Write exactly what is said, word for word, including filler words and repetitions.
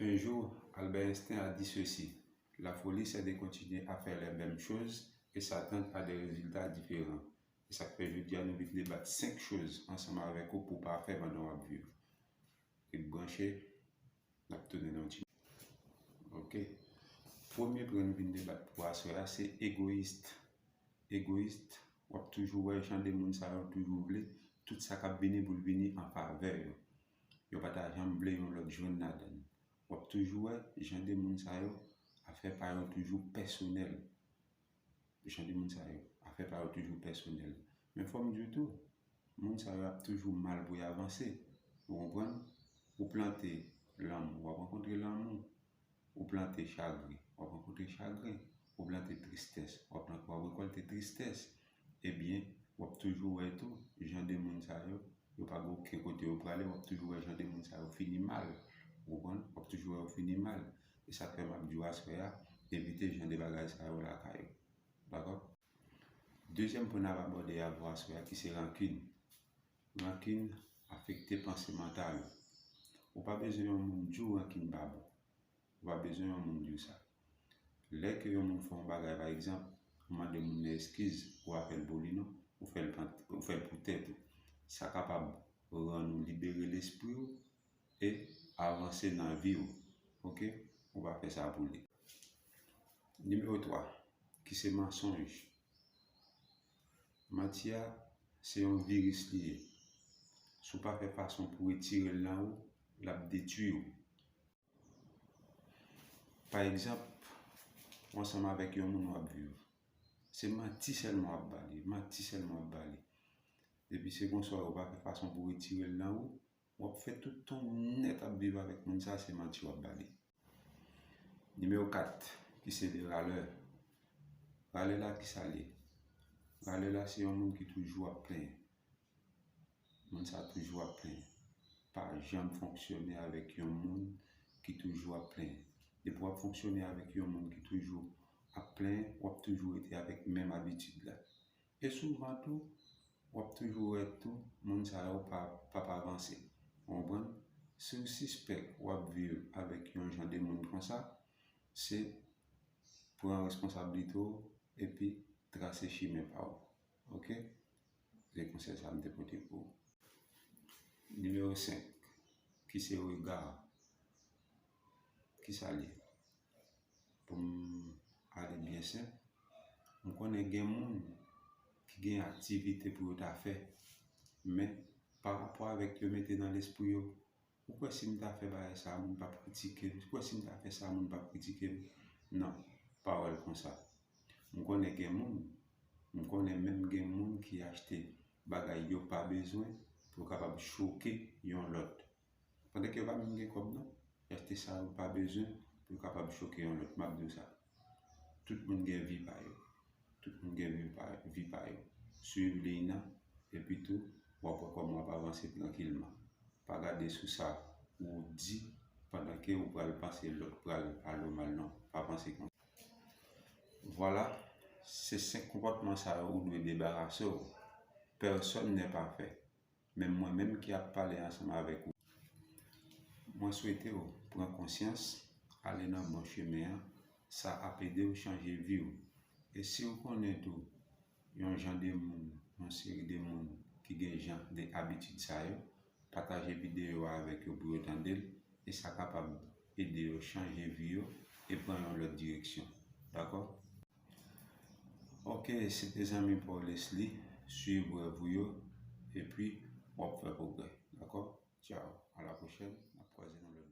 Un jour, Albert Einstein a dit ceci, la folie, c'est de continuer à faire les mêmes choses et s'attendre à des résultats différents. E sa k fè jodi a nou vin debat senk choz ansanm avèk ou pou w pa fè pandan w ap viv. Ret branche, n ap tounen nan yon ti. Ok. Premye pwen nou vin debat pou aswè a, se egoyis. Egoyis, w ap toujou wè jan de moun sa yo toujou vle tout sa k ap vini pou l vini an favè yo. Yo pa ta janm vle yon lòt jwenn ladan l. W ap toujou wè jan de moun sa yo, afè pa yo toujou pèsonèl. Jan de moun sa yo, afè pa yo toujou pèsonèl. Men fò m di w tou, moun sa yo ap toujou mal pou y avanse. Ou konprann? Ou plante lanmou, w ap rankontre lanmou. Ou plante chagren, w ap rankontre chagren. Ou plante tristès, w ap, w ap rekòlte tristès. Ebyen, w ap toujou wè tou, jan de moun sa yo, yo pa gen okenn kote yo prale, w ap toujou wè jan de moun sa yo fini mal. Ou konprann? W ap toujou wè yo fini mal. E sa k fè m ap di w aswè a, evite jan de bagay sa yo lakay ou. Dakò? Dezyèm pwen n ap abòde avè w aswè a, ki se rankin. Rankin afekte panse mantal ou. Ou pa bezwen yon moun di w rankin pa bon. Ou pa bezwen yon moun di w sa. Lè ke yon moun fè yon bagay, pa egzanp, ou mande moun nan eskiz, ou pa fè l pou li non, ou fè l, ou fè l pou tèt ou. Sa kapab rann ou libere lespri w e avanse nan vi w. Ok? Ou pa fè sa pou li. Nimewo twa, ki se mansonj. Manti a, se yon viris li ye. Si w pa fè fason pou retire l nan ou, l ap detwi w. Pa egzanp, ou ansanm avèk yon moun w ap viv. Se manti sèlman w ap ba li, manti sèlman w ap ba li. Epi se konsa ou pa fè fason pou retire l nan ou, w ap fè tout tan w nèt ap viv avèk moun sa, se manti w ap ba li. Nimewo kat, ki se de ralè. Ralè la, ki sa l ye? Ralè la, se yon moun ki toujou ap plenyen. Moun sa toujou ap plenyen. Pa janm fonksyone avèk yon moun ki toujou ap plenyen. Depi w ap fonksyone avèk yon moun ki toujou ap plenyen, w ap toujou rete avèk menm abitid la. E souvan tou, w ap toujou wè tou, moun sa yo pa, p ap avanse. Ou konprann? Si w sispèk w ap viv avèk yon jan de moun konsa, se pran responsablite w epi trase chimen pa w. Ok? Se konsèy sa m te pote pou ou. Nimewo senk, ki se rega. Ki sa l ye? Pou m ale byen senp, m konnen gen moun ki gen aktivite pou yo ta fè, men pa rapò avèk yo mete nan lespri yo, ou kwè si m ta fè bagay sa, moun p ap kritike m? Ou kwè si m ta fè sa, moun p ap kritike m? Non, pa wè l konsa. M konnen gen moun, m konnen menm gen moun ki achte bagay yo pa bezwen pou yo kapab choke yon lòt. Pandan ke yo pa menm gen kòb non, y achte sa yo pa bezwen pou yo kapab choke yon lòt. M ap di w sa. Tout moun gen vi pa yo. Tout moun gen vi pa, vi pa yo. Swiv liy nan, epi tou, w ap wè kòman w ap avanse trankilman. Pa gade sou sa ou di pandan ke ou pral panse lòt pral al ou mal non. Pa panse konsa. Vwala, se senk konpòtman sa yo ou dwe debarase w. Personne n'est parfait. Menm mwen menm ki ap pale ansanm avèk ou. Mwen swete w pran konsyans, ale nan bon chemen an, sa ap ede w chanje vi w. E si w konnen tou yon jan de moun, yon seri de moun ki gen jan de abitid sa yo, pataje videyo a avèk yo pou yo tande l, e sa kapab ede yo chanje vi yo e pran yon lòt direksyon. Dakò? Ok, se te zanmi pa w Leslie, swiv rèv ou yo, epi w ap fè pwogrè. Dakò? Tchao, à la prochaine, n ap kwaze nan lòt.